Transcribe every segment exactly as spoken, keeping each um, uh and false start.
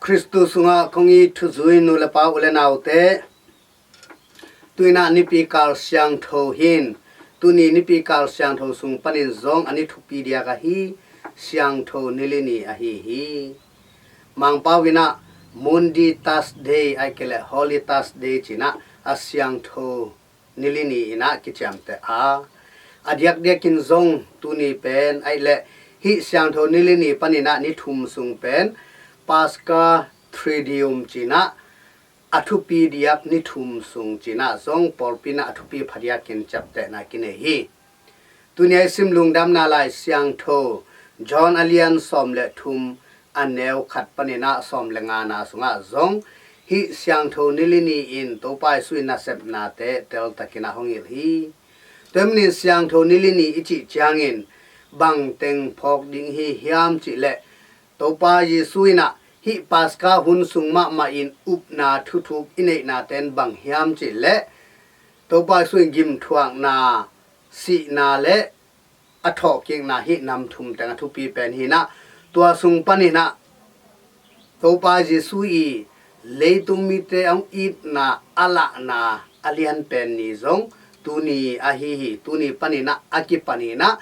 Khristu sungah kong it thuzui nu le pa, u le naute, tuinah nipi kal siangtho hin, tuni nipi kal siangtho sung panin zong a ni thupi diak ahi siangtho nili ni ahi hi. Mangpau inah Maundy Thursday, ahih kei leh Holy Thursday cinah a siangtho nili ni inah kiciamteh a, a diakdiakin zong tuni pen ahih leh hih siangtho nili ni paninah ni thum sung pen Paska Triduum cinah a thupi diak ni thum sung cinah zong pawlpi inah a thupi phadiakin ciaptehna kinei hi. Tuni a i sim Lungdamna Lai Siangtho John a lian sawm le thum, a neu khat paninah sawm le ngana sungah zong hih siangtho nili ni in Topa Jesu in nasepnate teltakinah hong hilh hi. Tua hi manin siangtho nili ni i cih ciangin bangteng phawk ding hi hiam cih leh, Topa Jesu inah hih Paska hun sung mahmah in upna thuthuk i neihnaten bang hiam cih leh, Topa Jesu in gimthuakna, sihna le a thawhkikna, hih nam thum teng a thupi pen hinah, tua sung paninah Topa Jesu i leitung mite a hong itna a lahna a lian pen ni zong tuni ahi hi. Tuni paninah a kipaninah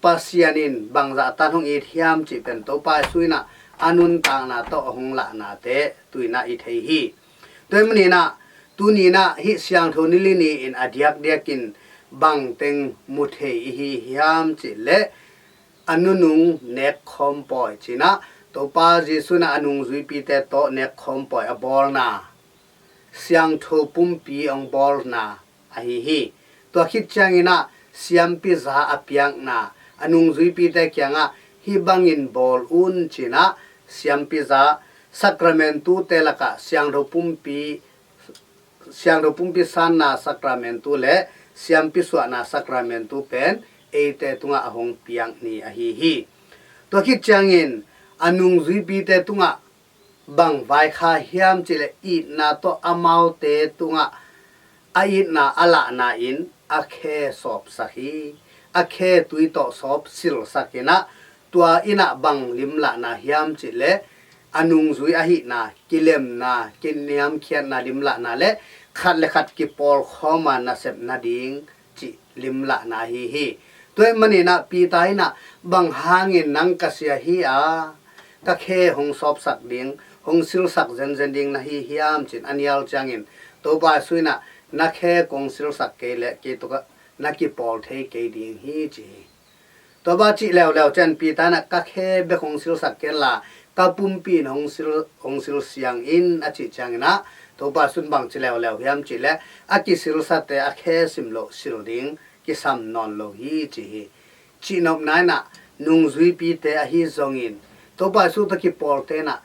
Pasian in bangzah tan hong it hiam cih pen Topa Jesu inah a nuntakna tawh a hong lahnate tuinah i thei hi. Tua hi maninah tuninah hih siangtho nili ni in a diakdiakin bangteng mu thei i hi hiam cih leh, a nunung nekkhawm pawi cinah Topa Jesu inah a nungzuipite tawh nekkhawm pawi a bawlna, siangtho pumpi a hong bawlna ahi hi. Tua khit cianginah siampiza a piakna, a nungzuipite kiangah hih bangin bawl un cinah siampiza, sakramentute lakah siangtho pumpi, siangtho pumpi sanna sakramentu le siampi suahna sakramentu pen eite tungah a hong piak ni ahi hi. Tua khit ciangin a nungzuipite tungah bang vaikha hiam cih leh, itna tawh amaute tungah a itna a lahna in a khe sawpsak hi. A khe tui tawh sawp silsak inah, tua inah bang limlahna hiam cih leh, a nungzui ahihna, kilemna, kiniamkhiatna limlahna le khat le khat kipawlkhawm a nasep nading cih limlahna ahi hi. Tua hi maninah Peter inah, "Bang hangin nang ka sia hi a, ka khe hong sawpsak ding, hong silsak zenzen ding na hi hiam?" ci-in a nial ciangin Topa Jesu inah, "Na khe kong silsak kei leh kei tawh ka, na kipawl thei kei ding hi," ci hi. Tua bang cih leuleu ciang Peter inah, "Ka khe bek hong silsak kenla, ka pumpi in hong sil, hong silsiang in," a cih cianginah Topa Jesu in bang ci leuleu hiam cih leh, "A kisilsate a khe sim loh sil ding kisam nawn lo hi," ci hi. Cihnopna inah nungzuipite ahi zongin Topa Jesu tawh kipawlte inah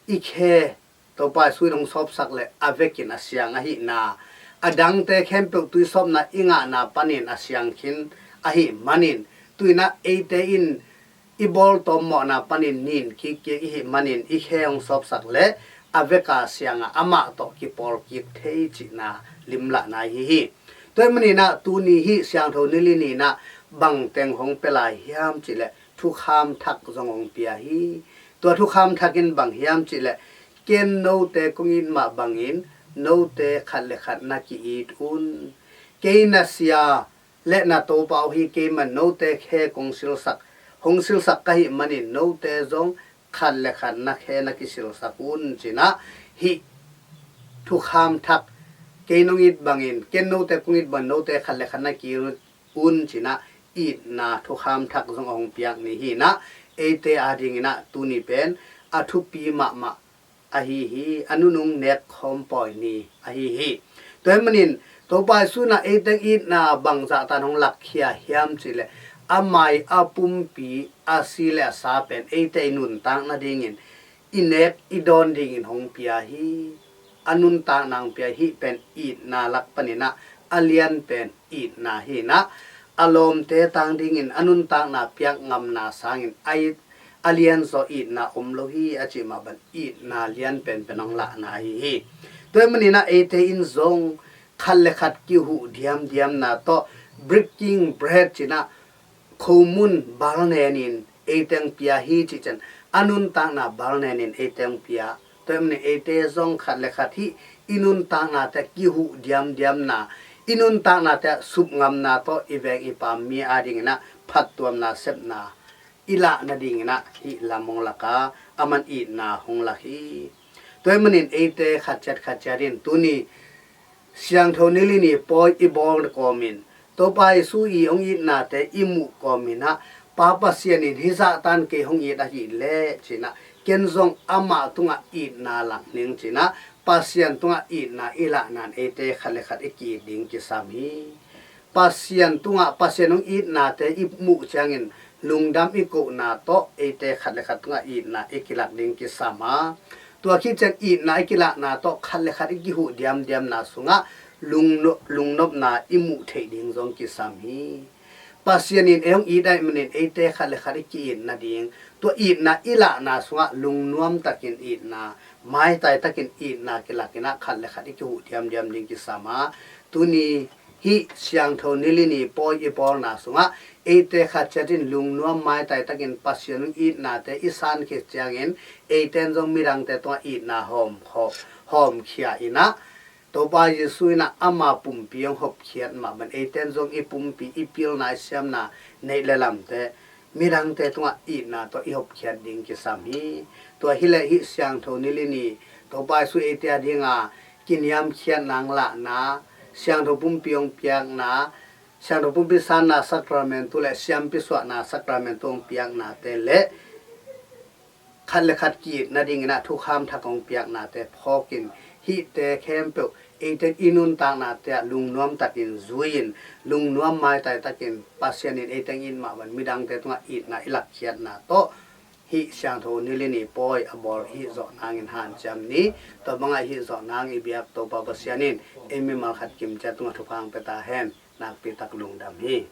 i khe Topa Jesu in hong sawpsak leh a vekin a siang ahihna, a dangte khempeuh tuisawpna i ngahna panin a siang khin ahih manin, tuinah eite in i bawltawm mawhna panin nin kikkik i hih manin i khe hong sawpsak leh a veka siangah amah tawh kipawlkik thei cihna limlahna ahi hi. Tua hi maninah tuni hih siangtho nili ni inah bangteng hong pia lai hiam cih leh, thukham thak zong hong pia hi. Tua thukham thak in bang hiam cih leh, "Ken note kong it mah bangin note khat le khat na ki-it un. Kei na sia le na Topa uh hi kei man, note khe kong silsak, hong silsak ka hih manin note zong khat le khat na khe na kisilsak un," cinah hih thukham thak, "Kei nong it bangin, ken note kong it bangin note khat le khat na ki-it un," cinah itna thukham thak zong a hong piak ni hi inah, eite adinginah tuni pen a thupi mahmah ahi hi. A nunung nekkhawm pawi ni ahi hi. Tua hi manin Topa Jesu inah eite itna bangzah tan hong lakkhia hiam cih leh, amah i a pumpi, a si le a sa pen eite i nuntak nadingin, i nek i dawn dingin hong pia hi. A nuntakna hong pia hi. Hih pen itna lak paninah a lian pen itna hi inah, a lawmte tang dingin a nuntakna piak ngamna sangin a it, a lianzaw itna om lo hi, a cih mah bang itna lian penpen hong lahna ahi hi. Tua hi maninah eite in zong khat le khat kihuh diamdiamna tawh, breaking bread cinah, khomun balnenin eite hong pia hi cih ciang, a nuntakna balnenin eite hong pia Tua ahih manin eite zong khat le khat hih i nuntaknate kihuh diamdiamna, i nuntaknate supngamna tawh i veng i pam mi adingin ah phattuamna sepna i lah nadingin ah hih lam hong lak a, aman itna hong lak hi. Tua ahih manin eite khat ciat khat ciat in tuni Siangtho Nili ni pawi i bawl kawmin Topa Jesu i hong itnate i muh kawmin ah, Pa Pasian in hih zahtan kei hong it ahih leh ci-in ah, ken zong amah tungah itna lak ning ci-in ah, Pasian tungah itna i lahna in eite khat le khat i ki-it ding kisam hi. Pasian tungah, Pasian hong itnate i muh ciangin lungdam i kohna tawh eite khat le khat tungah itna i kilak ding kisam a, tua khit ciang itna i kilakna tawh khat le khat i kihuh diamdiamna sungah lungno-, lungnopna i muh theih ding zong kisam hi. Pasian in ei hong it ahih manin eite khat le khat i ki-it nading, tua itna i lahna sungah lungnuam takin itna, maitai takin itna kilakin ah khat le khat i kihuh diamdiam ding kisam a, tuni hih Siangtho Nili ni pawi i bawlna sungah eite khat ciat in lungnuam maitai takin Pasian hong itnate i san khit ciangin, eite in zong midangte tungah itna hawm, hawm, hawmkhia in ah, Topa Jesu in ah ama pumpi hong hopkhiat mah bangin eite in zong i pumpi, i pilna, i siamna, neih le lamte midangte tungah itna tawh i hopkhiat ding kisam hi. Tua hi leh hih Siangtho Nili ni Topa Jesu eite adinga kiniamkhiatna hong lahna, Siangtho Pumpi hong piakna, Siangtho Pumpi sanna sakramentu le siampi suahna sakramentu hong piaknate le khat le khat ki-it nadingin ah thukham thak hong piaknate phawkin, hihte khempeuh eite in i nuntaknate ah lungnuam takin zui-in, lungnuam maitai takin Pasian in eite hong it mah bangin midangte tungah itna i lakkhiatna tawh hih Siangtho Nili ni pawi a bawl i hih zawh nangin hanciam ni. Tua bangah i hih zawh nang i biak Topa Pasian in ei mimal khat kim ciat tungah thupha hong pia ta hen. Nakpi tak lungdam hi.